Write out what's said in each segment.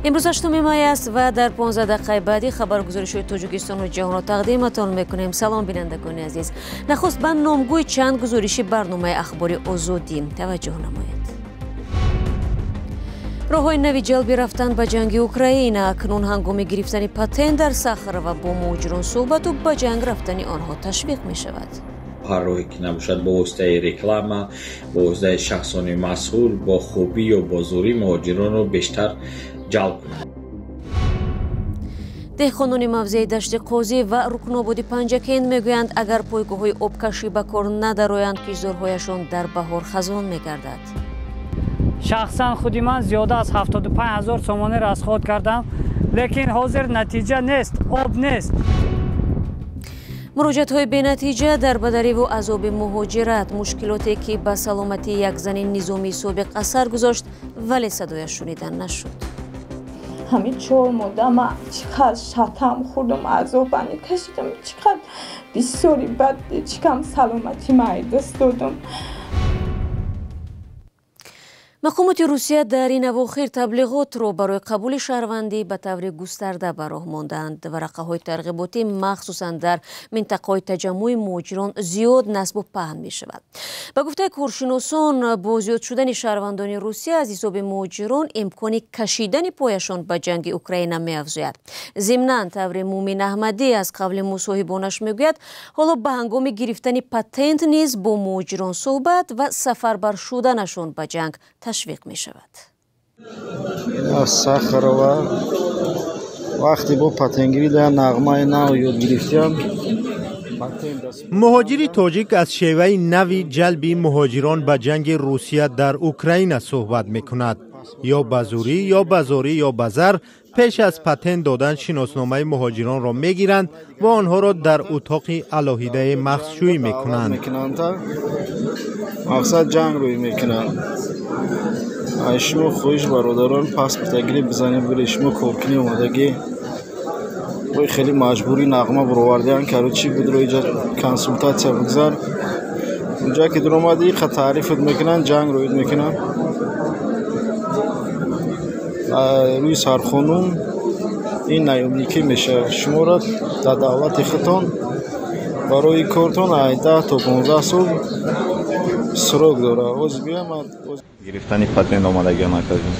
Имрӯз 8 май аст ва дар 15 дақиқаи баъдӣ хабаргузоришҳои Тоҷикистону ҷаҳонро тақдиматон мекунем. Салом, бинандагони азиз. Нахуст ба номгӯи чанд гузориши барномаи Ахбори Озодӣ таваҷҷӯҳ намоед. Роҳҳои нави ҷалби рафтан ба ҷанги Украина. Акнун ҳангоми гирифтани патент дар Сахарова бо муҳоҷирон суҳбату ба ҷанг рафтани онҳо ташвиқ мешавад. Ҳар роҳе ки набошад, бо воситаи реклама, бо воситаи шахсони масъул, бо хубӣ ё бо зӯрӣ муҳоҷиронро бештар ҷалб кунанд. Деҳқонони мавзеи Дашти Қозӣ ва Рукнободи Панҷакент мегӯянд, агар пойгоҳҳои обкашӣ ба кор надароянд, кишзорҳояшон дар баҳор хазон мегардад. Шахсан худи ман зиёда аз 75 ҳазор сомонӣ расход кардам, лекин ҳозир натиҷа нест, об нест. Муроҷиатҳои бенатиҷа дар бадариву азоби муҳоҷират, мушкилоте ки ба саломатии як зани низомии собиқ асар гузошт, вале садояш шунида нашуд. Ҳамин 4 моҳда ман чӣ қадр шатам хӯрдам, азобани кашидам, чӣ қадр бисёри бад, чӣ кам саломатӣ ман даст додам. Мақомоти Русия дар ин авохир таблиғотро барои қабули шаҳрвандӣ ба таври густарда ба роҳ мондаанд. Варақаҳои тарғиботӣ махсусан дар минтақаҳои таҷаммуи муҳоҷирон зиёд насбу паҳн мешавад. Ба гуфтаи коршиносон, бо зиёд шудани шаҳрвандони Русия аз ҳисоби муҳоҷирон имкони кашидани пояшон ба ҷанги Украина меафзояд. Зимнан, таври Мумин Аҳмадӣ аз қавли мусоҳибонаш мегӯяд, ҳоло ба ҳангоми гирифтани патент низ бо муҳоҷирон суҳбат ва сафарбар шуданашон ба ҷанг ташвиқ мешавад. Аз Сахарова вақте бо патентгирӣ дар нағмаи нав ёд гирифтам. Муҳоҷири тоҷик аз шеваи нави ҷалби муҳоҷирон ба ҷанги Русия дар Украина суҳбат мекунад. Ё ба зӯрӣ, ё ба зорӣ, ё ба зар пеш аз патент додан шиносномаи муҳоҷиронро мегиранд ва онҳоро дар утоқи алоҳидаи махсшӯӣ мекунанд. Мақсад ҷанг рӯй мекунанд. Ай шумо хоҳиш, бародарон, паспортагирӣ бизанед, биле шумо коркунӣ омадагӣ. Ой, хеле маҷбурӣ нағма баровардиан, короче, будро иҷа консултатсия бигзар. Унҷа ки дуромадӣ, қа таърифат мекунанд, ҷанг рӯид мекунанд. Рӯи сархонум ин наёмникӣ мешавад. Шуморо дар давлати худтон барои кортон 10 то 15 сол срок дорад. Оз биям. Гирифтани патент омадагиа накардем.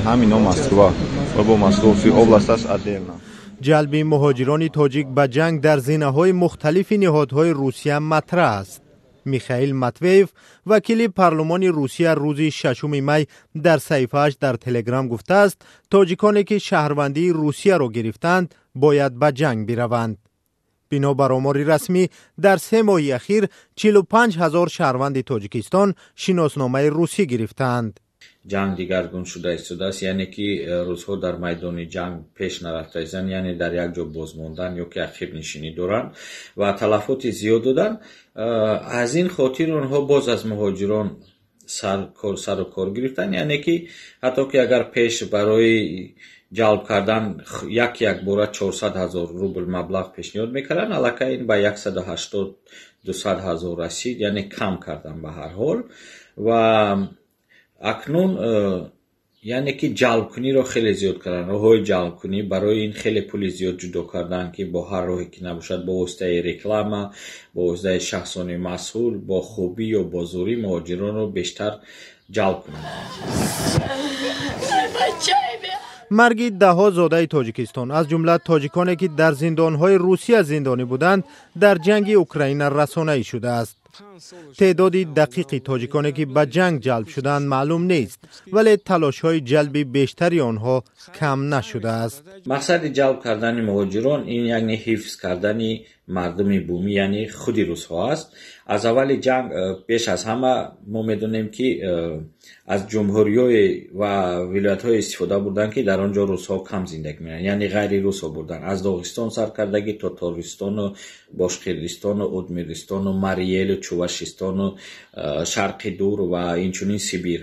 Ҳамино Москва ва бо Московский област аст отдельно. Ҷалби муҳоҷирони тоҷик ба ҷанг дар зинаҳои мухталифи ниҳодҳои Русия матраҳ аст. Михаил Матвеев, вакили парлумони Русия, рӯзи 6 май дар саҳифааш дар Телеграм гуфтааст, тоҷиконе ки шаҳрвандии Русияро гирифтаанд, бояд ба ҷанг бираванд. Бино бар омори расмӣ, дар 3 моҳи ахир 45 ҳазор шаҳрванди Тоҷикистон шиносномаи русӣ гирифтаанд. Ҷанг дигаргун шуда истодааст, яъне ки русҳо дар майдони ҷанг пеш нарафта истанд, яъне дар як ҷо бозмондан ё ки ақибнишинӣ доранд ва талафоти зиёд доданд. Аз ин хотир онҳо боз аз муҳоҷирон сару кор гирифтанд, яъне ки ҳатто ки агар пеш барои ҷалб кардан як якбора 400 ҳазор рубл маблағ пешниҳод мекарданд, аллакай ин ба 180-200 ҳазор расид, яъне кам кардан ба ҳар ҳол. Ва акнун яъне ки ҷалбкуниро хеле зиёд карданд. Роҳҳои ҷалбкунӣ барои ин хеле пули зиёд ҷудо карданд, ки бо ҳар роҳе ки набошад, бо воситаи реклама, бо воситаи шахсони масъул, бо хубӣ ё бо зӯрӣ муҳоҷиронро бештар ҷалб кунанд. Марги даҳҳо зодаи Тоҷикистон, аз ҷумла тоҷиконе ки дар зиндонҳои Русия зиндонӣ буданд, дар ҷанги Украина расонаӣ шудааст. Теъдоди дақиқи тоҷиконе ки ба ҷанг ҷалб шудаанд, маълум нест, вале талошҳои ҷалби бештари онҳо кам нашудааст. Мақсади ҷалб кардани муҳоҷирон ин яъне ҳифз кардани мардуми бумӣ, яъне худи русҳо аст. Аз аввали ҷанг пеш аз ҳама мо медонем, ки аз ҷумҳуриҳое ва вилоятҳое истифода бурданд, ки дар он ҷо русҳо кам зиндагӣ мекунанд, яъне ғайри русҳо бурданд. Аз Доғистону сар кардагӣ то Тористону Бошқирдистону Удмиристону Мариелу Чувашистону Шарқи Дур ва инчунин Сибир.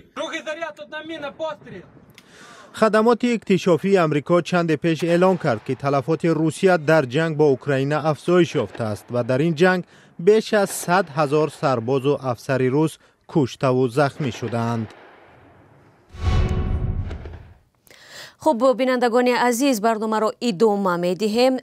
Хадамоти иктишофии Амрико чанде пеш эълон кард, ки талафоти Русия дар ҷанг бо Украина афзоиш ёфтааст ва дар ин ҷанг беш аз 100 ҳазор сарбозу афсари рус куштаву захмӣ шудаанд. Хуб, бинандагони азиз, барномаро идома медиҳем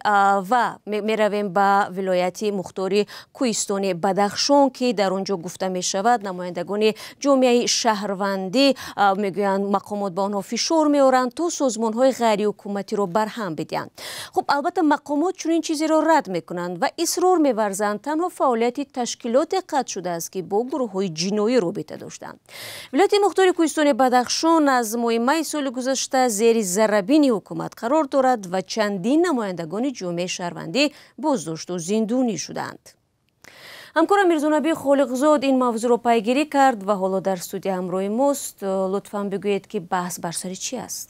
ва меравем ба вилояти мухтори Кӯҳистони Бадахшон, ки дар он ҷо гуфта мешавад намояндагони ҷомеаи шаҳрвандӣ мегӯянд, мақомот ба онҳо фишор меоранд, то созмонҳои ғайриҳукуматиро барҳам бидиҳанд. Хуб, албатта, мақомот чунин чизеро рад мекунанд ва исрор меварзанд, танҳо фаъолияти ташкилоте қатъ шудааст, ки бо гурӯҳҳои ҷиноӣ робита доштанд. Вилояти мухтори Кӯҳистони Бадахшон аз моҳи майи соли гузашта зери заррабини ҳукумат қарор дорад ва чандин намояндагони ҷомеаи шаҳрвандӣ боздошту зиндонӣ шуданд. Ҳамкорам Мирзонаби Холиқзод ин мавзӯъро пайгирӣ кард ва ҳоло дар студия ҳамроҳи мост. Лутфан бигӯед, ки баҳс бар сари чӣ аст?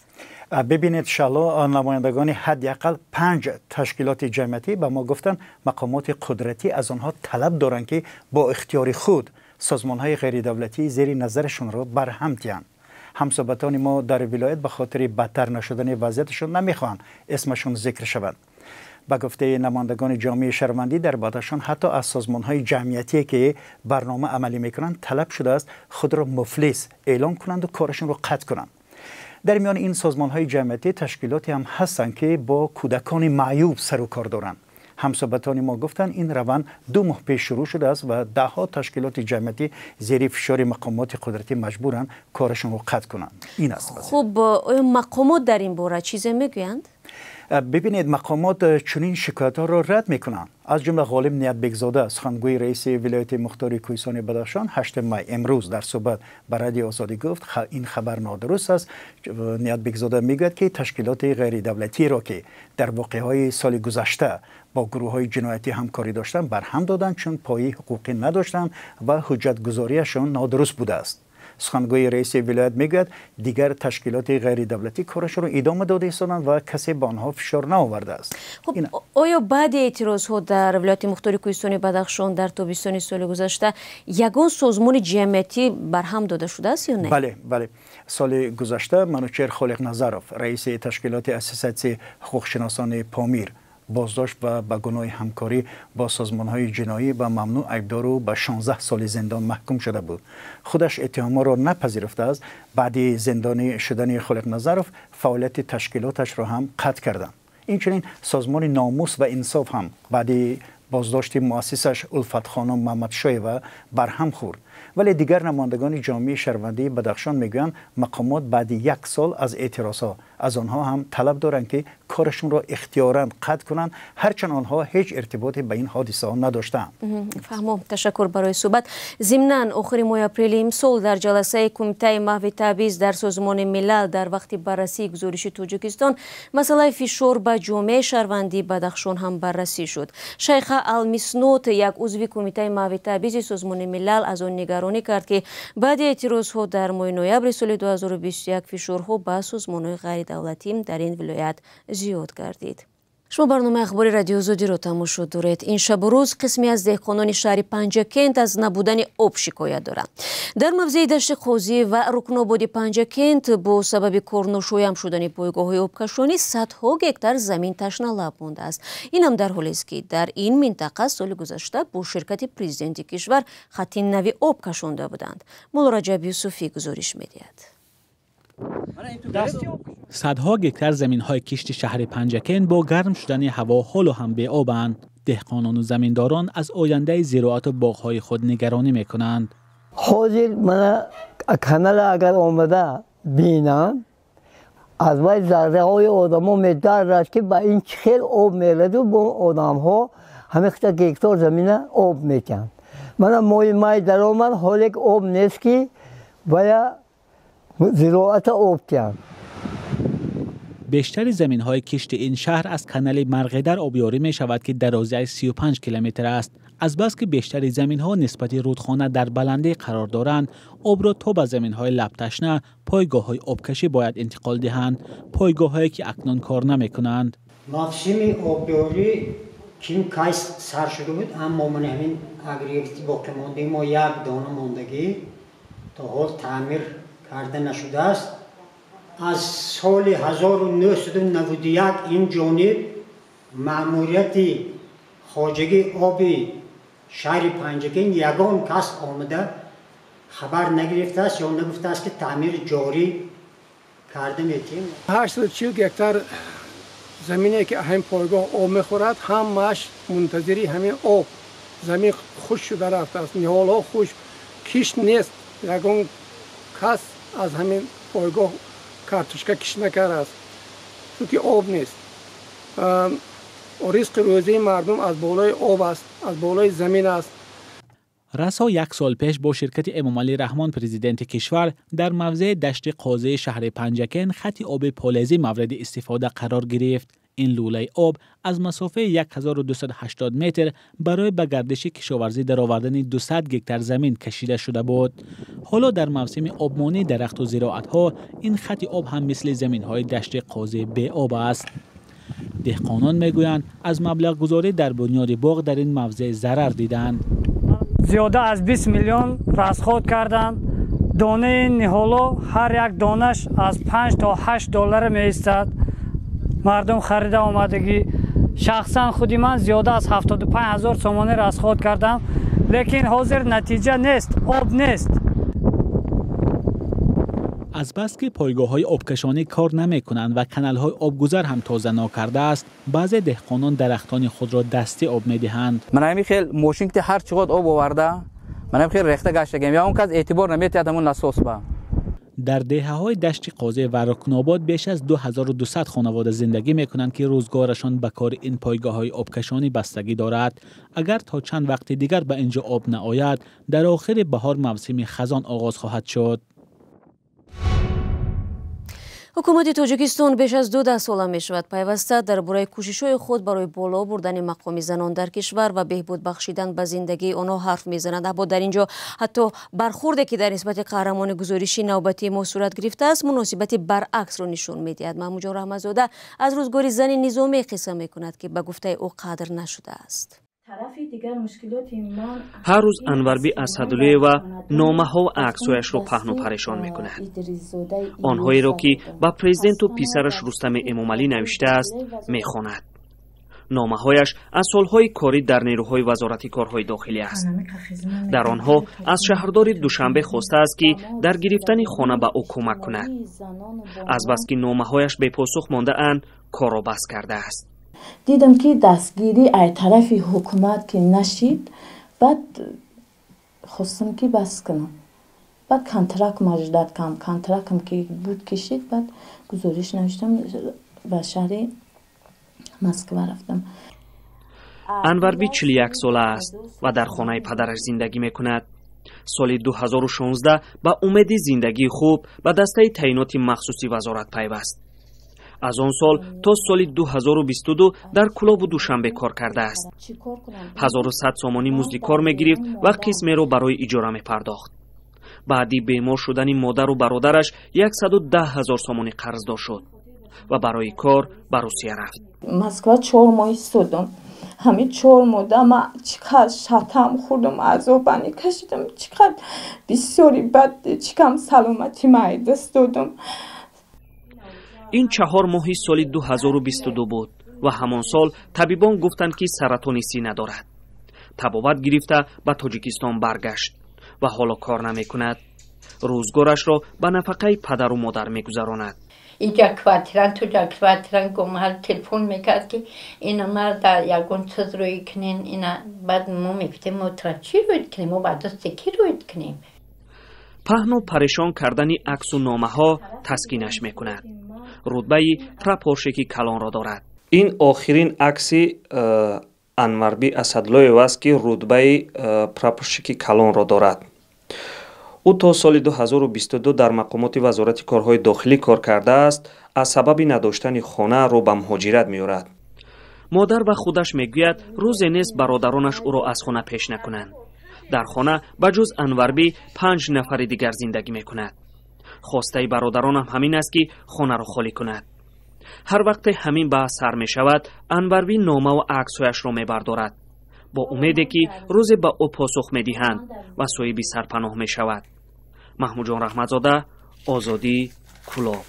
Бибинед, Шаҳло, намояндагони ҳадди ақал панҷ ташкилоти ҷамъиятӣ ба мо гуфтанд, мақомоти қудратӣ аз онҳо талаб доранд, ки бо ихтиёри худ созмонҳои ғайридавлатии зери назарашонро барҳам диҳанд. Ҳамсӯҳбатони мо дар вилоят ба хотири бадтар нашудани вазъияташон намехоҳанд исмашон зикр шавад. Ба гуфтаи намояндагони ҷомеаи шаҳрвандӣ дар Бадахшон, ҳатто аз созмонҳои ҷамъиятие, ки барнома амалӣ мекунанд, талаб шудааст худро муфлис эълон кунанду корашонро қатъ кунанд. Дар миёни ин созмонҳои ҷамъиятӣ ташкилоте ҳам ҳастанд, ки бо кӯдакони маъюб сару кор доранд. Ҳамсӯҳбатони мо гуфтанд, ин раванд 2 моҳ пеш шурӯъ шудааст ва даҳҳо ташкилоти ҷамъиятӣ зери фишори мақомоти қудратӣ маҷбуранд корашонро қатъ кунанд. Ин аст. Хуб, оё мақомот дар ин бора чизе мегӯянд? Бибинед, мақомот чунин шикоятҳоро рад мекунанд. Аз ҷумла Ғолиб Ниятбекзода, сухангӯи раиси вилояти мухтори Кӯҳистони Бадахшон, 8 май, имрӯз, дар суҳбат ба Радиои Озодӣ гуфт, ин хабар нодуруст аст. Ниятбекзода мегӯяд, ки ташкилоти ғайридавлатиро, ки дар воқеаҳои соли гузашта бо гурӯҳҳои ҷиноятӣ ҳамкорӣ доштанд, барҳам доданд, чун пояи ҳуқуқӣ надоштанд ва ҳуҷҷатгузориашон нодуруст будааст. Сухангӯи раиси вилоят мегӯяд, дигар ташкилоти ғайридавлатӣ корашро идома дода истоданд ва касе ба онҳо фишор наовардааст. Хуб, оё баъди эътирозҳо дар вилояти мухтори Кӯҳистони Бадахшон дар тобистони соли гузашта ягон созмони ҷамъиятӣ барҳам дода шудааст ё не? Бале, соли гузашта Манучер Холиқназаров, раиси ташкилоти Ассотсиатсияи ҳуқуқшиносони Помир, боздошт ва ба гуноҳи ҳамкорӣ бо созмонҳои ҷиноӣ ва мамнӯъ айбдору ба 16 соли зиндон маҳкум шуда буд. Худаш иттиҳомҳоро напазируфтааст. Баъди зиндонӣ шудани Холиқназаров фаъолияти ташкилоташро ҳам қатъ карданд. Инчунин созмони Номус ва инсоф ҳам баъди боздошти муассисаш Улфатхонум Маҳмадшоева барҳам хӯрд. Вале дигар намояндагони ҷомеаи шаҳрвандии Бадахшон мегӯянд, мақомот баъди як сол аз эътирозҳо аз онҳо ҳам талаб доранд, ки корашонро ихтиёран қатъ кунанд, ҳарчанд онҳо ҳеҷ иртиботе ба ин ҳодисаҳо надоштаанд. Фаҳмом, ташаккур барои суҳбат. Зимнан, охири моҳи апрели имсол дар ҷаласаи Кумитаи маҳви табъиз дар Созмони Милал дар вақти баррасии гузориши Тоҷикистон масъалаи фишор ба ҷомеаи шаҳрвандии Бадахшон ҳам баррасӣ шуд. Шайха Алмиснот, як узви Кумитаи маҳви табъизи Созмони Милал, аз он нигаронӣ кард, ки баъди эътирозҳо дар моҳи ноябри соли 2021 фишорҳо ба созмонҳои ғайридавлатӣ дар ин вилоят зиёд гардид. Шумо барномаи ахбори Радиои Озодиро тамошо доред. Ин шабу рӯз қисме аз деҳқонони шаҳри Панҷакент аз набудани об шикоят доранд. Дар мавзеи Дашти Қозӣ ва Рукнободи Панҷакент бо сабаби корношоям шудани пойгоҳҳои обкашонӣ садҳо гектар замин ташналаб мондааст. Инам дар ҳолест, ки дар ин минтақа соли гузашта бо ширкати президенти кишвар хатти нави об кашонда буданд. Муллораҷаб Юсуфӣ гузориш медиҳад. Садҳо гектар заминҳои кишти шаҳри Панҷакент бо гарм шудани ҳаво ҳоло ҳам беобанд. Деҳқонону заминдорон аз ояндаи зироату боғҳои худ нигаронӣ мекунанд. Ҳозир мана канала агар омада бинанд, аз вай зарраҳои одамо медаррад, ки ба ин чӣ хел об мераду бо одамҳо ҳамихта гектор замина об метиҳанд. Мана моҳи май даромад, ҳоле об нест, ки вая зироата об диҳанд. Бештари заминҳои кишти ин шаҳр аз канали Марғидар обёрӣ мешавад, ки дарозиаш 35 километр аст. Азбаски бештари заминҳо нисбати рудхона дар баландӣ қарор доранд, обро то ба заминҳои лабташна пойгоҳҳои обкашӣ бояд интиқол диҳанд, пойгоҳҳое ки акнун кор намекунанд. Мавсими обёрӣ ким кай сар шуда буд, аммо ман ҳамин агрегати боқимондаи мо як дона мондагӣ то ҳол таъмир карда нашудааст. Аз соли 1991 ин ҷониб маъмурияти хоҷагии оби шаҳри Панҷакент ягон кас омада хабар нагирифтааст ё нагуфтааст, ки таъмири ҷорӣ карда метиҳем. 840 гектар замине ки ҳамин пойгоҳ об мехӯрад, ҳамааш мунтазири ҳамин об. Замин хушк шуда рафтааст, ниҳолҳо хушк, кишт нест. Ягон кас аз ҳамин пойгоҳ картошка кишт накардааст, чунки об нест. Ризқи рӯзии мардум аз болои об аст, аз болои замин аст. Расо як сол пеш бо ширкати Эмомалӣ Раҳмон, президенти кишвар, дар мавзеи Дашти Қозии шаҳри Панҷакент хати оби полезӣ мавриди истифода қарор гирифт. Ин лӯлаи об аз масофаи 1280 метр барои ба гардиши кишоварзӣ даровардани 200 гектар замин кашида шуда буд. Ҳоло дар мавсими обмонии дарахту зироатҳо ин хати об ҳам мисли заминҳои Дашти Қозӣ беоб аст. Деҳқонон мегӯянд, аз маблағгузорӣ дар бунёди боғ дар ин мавзеъ зарар диданд. Зиёда аз 20 миллион расход карданд. Донаи ниҳоло ҳар як донаш аз 5 то 8 доллар меистад. Мардум харида омадагӣ. Шахсан худи ман зиёда аз 75 ҳазор сомонӣ расход кардам, лекин ҳозир натиҷа нест, об нест. Азбаски пойгоҳҳои обкашонӣ кор намекунанд ва каналҳои обгузар ҳам тоза нокардааст, баъзе деҳқонон дарахтони худро дастӣ об медиҳанд. Ман ҳамин хел мошин ки ҳар чӣ қад об оварда, ман ҳамин хел рехта гаштагем, я он кас эътибор наметиҳад ҳамун насос ба. Дар деҳаҳои Дашти Қозӣ ва Рукнобод беш аз 2200 хонавода зиндагӣ мекунанд, ки рӯзгорашон ба кори ин пойгоҳҳои обкашонӣ бастагӣ дорад. Агар то чанд вақти дигар ба инҷо об наояд, дар охири баҳор мавсими хазон оғоз хоҳад шуд. Ҳукумати Тоҷикистон беш аз 2 даҳсола мешавад пайваста дар бораи кӯшишҳои худ барои боло бурдани мақоми занон дар кишвар ва беҳбуд бахшидан ба зиндагии онҳо ҳарф мезанад. Аммо дар ин ҷо ҳатто бархурде ки дар нисбати қаҳрамони гузориши навбатии мо сурат гирифтааст, муносибати баръаксро нишон медиҳад. Маҳмудҷон Раҳматзода аз рӯзгори зани низомӣ қисса мекунад, ки ба гуфтаи ӯ қадр нашудааст. Ҳар рӯз Анварби Асадуллоева номаҳо ва аксҳояшро паҳну парешон мекунад. Онҳоеро ки ба президенту писараш Рустами Эмомалӣ навиштааст, мехонад. Номаҳояш аз солҳои корӣ дар нерӯҳои Вазорати корҳои дохилӣ аст. Дар онҳо аз шаҳрдори Душанбе хостааст, ки дар гирифтани хона ба ӯ кӯмак кунад. Азбаски номаҳояш бепосух мондаанд, корро бас кардааст. Дидам ки дастгирӣ ай тарафи ҳукумат ки нашид, баъд хостам ки бас кунам. Баъд контракт маждад кам, контрактам ки буд кишид, баъд гузориш навиштам, ба шаҳри Москва рафтам. Анварби 41 сола аст ва дар хонаи падараш зиндагӣ мекунад. Соли 2016 ба умеди зиндагии хуб ба дастаи таъиноти махсуси вазорат пайваст. Аз он сол то соли 2022 дар Кӯлобу Душанбе кор кардааст. 1100 сомонӣ музди кор мегирифт ва қисмеро барои иҷора мепардохт. Баъди бемор шудани модару бародараш 110 ҳазор сомонӣ қарздор шуд ва барои кор ба Русия рафт. Москва 4 моҳ истодам. Ҳамин 4 моҳда ман чӣ қадр шатам хӯрдам, азобани кашидам, чӣ қадр бисёри бад, чӣ кам саломатӣ ман даст додам. Ин 4 моҳи соли 2022 буд ва ҳамон сол табибон гуфтанд, ки саратони сина дорад. Табобат гирифта ба Тоҷикистон баргашт ва ҳоло кор намекунад. Рӯзгорашро ба нафақаи падару модар мегузаронад. Инҷа квартиран, туҷа квартиран гумҳар телефон мекард, ки ина марда ягон чиз рӯй кунен, ина баъд мо мегуфтем, мо тра чӣ рӯй кунем, мо ба дасти кӣ рӯй кунем? Паҳну парешон кардани аксу номаҳо таскинаш мекунад. Рутбаи прапоршики калонро дорад. Ин охирин акси Анварби Асадлоев аст, ки рутбаи прапоршики калонро дорад. Ӯ то соли 2022 дар мақомоти Вазорати корҳои дохилӣ кор кардааст, аз сабаби надоштани хона рӯ ба муҳоҷират меорад. Модар ба худаш мегӯяд, рӯзе нест бародаронаш ӯро аз хона пеш накунанд. Дар хона ба ҷуз Анварбӣ 5 нафари дигар зиндагӣ мекунад. Хостаи бародаронам ҳамин аст, ки хонаро холӣ кунад. Ҳар вақте ҳамин баҳс сар мешавад, Анварбӣ номаву аксҳояшро мебардорад, бо умеде ки рӯзе ба ӯ посух медиҳанд ва соҳиби сарпаноҳ мешавад. Маҳмудҷон Раҳматзода, Озодӣ, Кӯлоб.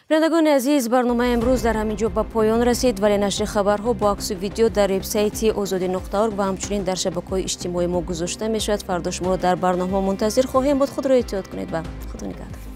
Бинандагони азиз, барномаи имрӯз дар ҳамин ҷо ба поён расид, вале нашри хабарҳо бо аксу видео дар вебсайти озодӣ.орг ва ҳамчунин дар шабакаҳои иҷтимоии мо гузошта мешавад. Фардо шуморо дар барномаҳо мунтазир хоҳем буд. Худро эҳтиёт кунед ва худо нигаҳдор.